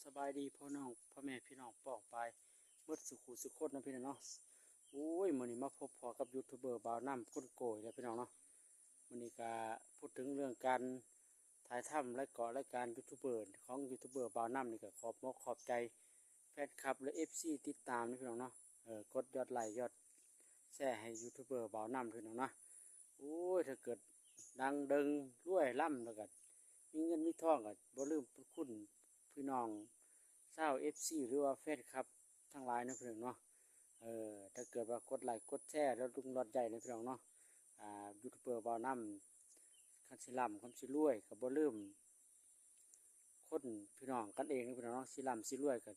ສະບາຍດີພໍ່ນ້ອງ ພໍ່ແມ່ພີ່ນ້ອງປ້ອງປາຍເບິດສູ່ຄູ່ສູ່ຄົນເນາະ ພີ່ນ້ອງເນາະ. ໂອ້ຍ ມື້ນີ້ມາພົບພໍ້ກັບຢູທູບເບີບ່າວນ້ຳ ຄົນໂກອີກແລ້ວ ພີ່ນ້ອງເນາະ. ມື້ນີ້ກະ ພູດເຖິງເລື່ອງການຖ່າຍທຳລາຍເກາະລາຍການຢູທູບເບີ ຂອງຢູທູບເບີບ່າວນ້ຳນີ້ ກະຂອບອົກຂອບໃຈແຟນຄລັບ ແລະ ເອັຟຊີ ຕິດຕາມເນາະ ພີ່ນ້ອງເນາະ. ເອີ ກົດຍອດໄລ້ ຍອດແຊໃຫ້ຢູທູບເບີບ່າວນ້ຳ ພີ່ນ້ອງເນາະ. ໂອ້ຍ ຖ້າເກີດດັງເດີງລວຍລ້ຳ ແລ້ວກະມີເງິນມີທອງ ກະບໍ່ລືມບຸນຄຸນພີ່ນ້ອງຊາວເອັຟຊີ ຫຼືວ່າແຟນຄລັບທັງຫຼາຍເນາະ ພີ່ນ້ອງເນາະ. ເອີ ຖ້າເກີດວ່າກົດໄລ້ກົດແຊ ແລ້ວລຸງຍອດໄລ້ເນາະ ພີ່ນ້ອງເນາະ. ອ່າ ຢູທູບເບີບ່າວນ້ຳ ຄັນຊິລ້ຳຄັນຊິລວຍ ກະບໍ່ລືມ ຄົນພີ່ນ້ອງກັນເອງເນາະ ພີ່ນ້ອງເນາະ. ຊິລ້ຳຊິລວຍກະ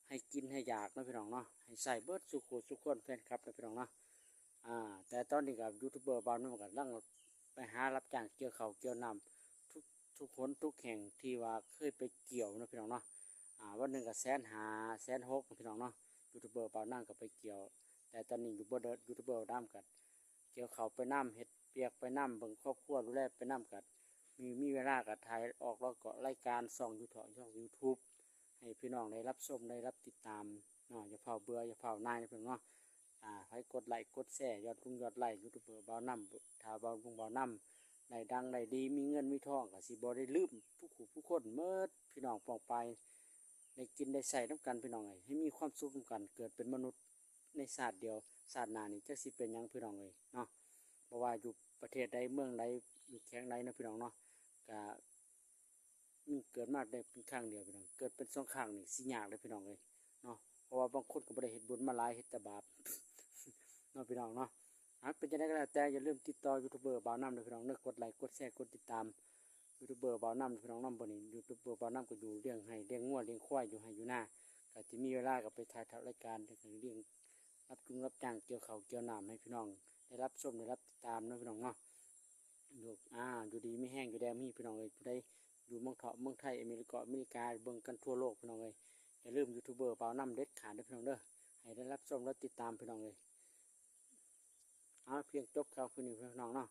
ໃຫ້ກິນໃຫ້ຢາກເນາະ ພີ່ນ້ອງເນາະ ໃຫ້ໃຊ້ເບິດສູ່ຄູ່ສູ່ຄົນ ແຟນຄລັບເນາະ ພີ່ນ້ອງເນາະ. ອ່າ ແຕ່ຕອນນີ້ກະຢູທູບເບີບ່າວນ້ຳກຳລັງໄປຫາຮັບຈ້າງກ່ຽວເຂົ້າກ່ຽວນ້ຳ ທຸກ ທຸກຫົນທຸກແຫ່ງທີ່ວ່າເຄີຍໄປກ່ຽວເນາະ ພີ່ນ້ອງເນາະ. ອ່າ ວັນໜຶ່ງກະແສນຫ້າ ແສນຫົກເນາະ ພີ່ນ້ອງເນາະ. ຢູທູບເບີບ່າວນ້ຳກະໄປກ່ຽວ ແຕ່ຕອນນີ້ຢູທູບເບີ ຢູທູບເບີບ່າວນ້ຳກະ ກ່ຽວເຂົ້າໄປນຳ ເຮັດວຽກໄປນຳ ເບິ່ງຄອບຄົວ ດູແລໄປນຳ ກະມີ ມີເວລາກະຖ່າຍອອກລາຍການ ລາຍການຊ່ອງຢູທູບ ຊ່ອງຢູທູບ ໃຫ້ພີ່ນ້ອງໄດ້ຮັບຊົມ ໄດ້ຮັບຕິດຕາມເນາະ. ຢ່າຟ້າວເບື່ອ ຢ່າຟ້າວໜ່າຍເນາະ ພີ່ນ້ອງເນາະ. ອ່າ ໃຜກົດໄລ້ກົດແຊ ຍອດລຸງຍອດໄລ້ ຢູທູບເບີບ່າວນ້ຳ ຖ້າບ່າວລຸງບ່າວນ້ຳໄດ້ດັງໄດ້ດີ ມີເງິນມີທອງ ກະຊິບໍ່ໄດ້ລືມຜູ້ຄູ່ຜູ້ຄົນເໝິດ ພີ່ນ້ອງປ້ອງປາຍ ໄດ້ກິນໄດ້ໃຊ້ນຳກັນ ພີ່ນ້ອງເອີຍ ໃຫ້ມີຄວາມສຸກນຳກັນ ເກີດເປັນມະນຸດ ໃນຊາດດຽວ ຊາດໜ້ານີ້ຈັກຊິເປັນຫຍັງ ພີ່ນ້ອງເອີຍເນາະ. ບໍ່ວ່າຢູ່ປະເທດໃດເມືອງໃດ ຢູ່ແຂວງໃດເນາະ ພີ່ນ້ອງເນາະ. ກະ ມັນເກີດມາໄດ້ເປັນຄັ້ງດຽວ ພີ່ນ້ອງ ເກີດເປັນສອງຄັ້ງນີ້ຊິຍາກເດ້ ພີ່ນ້ອງເອີຍເນາະ. ເພາະວ່າບາງຄົນກະບໍ່ໄດ້ເຮັດບຸນມາຫຼາຍ ເຮັດແຕ່ບາບເນາະ ພີ່ນ້ອງເນາະ. ອ່າ ເປັນຈັ່ງໃດກະແລ້ວແຕ່ ຢ່າລືມຕິດຕໍ່ຢູທູບເບີບ່າວນ້ຳເດີ ພີ່ນ້ອງເດີ ກົດໄລ້ກົດແຊ ກົດຕິດຕາມຢູທູບເບີບ່າວນ້ຳ ພີ່ນ້ອງເນາະ. ມື້ນີ້ຢູທູບເບີບ່າວນ້ຳກະຢູ່ລ້ຽງໄຮ່ລ້ຽງງົວລ້ຽງຄວາຍ ຢູ່ໄຮ່ຢູ່ນາ ກະຊິມີເວລາກະໄປຖ່າຍທຳລາຍການ ລ້ຽງ ຮັບຈ້າງ ຮັບຈ້າງກ່ຽວເຂົ້າກ່ຽວນ້ຳ ໃຫ້ພີ່ນ້ອງໄດ້ຮັບຊົມໄດ້ຮັບຕິດຕາມເນາະ ພີ່ນ້ອງເນາະ. ຢູ່ ອ່າ ຢູ່ດີມີແຮງ ຢູ່ແດນມີ ພີ່ນ້ອງເອີຍ. ຜູ້ໃດຢູ່ເມືອງເທາະເມືອງໄທ ອາເມລິກາ ອາເມລິກາ ເບິ່ງກັນທົ່ວໂລກ ພີ່ນ້ອງເອີຍ. ຢ່າລືມຢູທູບເບີບ່າວນ້ຳເດັດຂາດເດີ ພີ່ນ້ອງເດີ ໃຫ້ໄດ້ຮັບຊົມ ແລະ ຕິດຕາມ ພີ່ນ້ອງເອີຍ. ເອົາ ພຽງຈົບຂ່າວຄືນນີ້ ພີ່ນ້ອງເນາະ.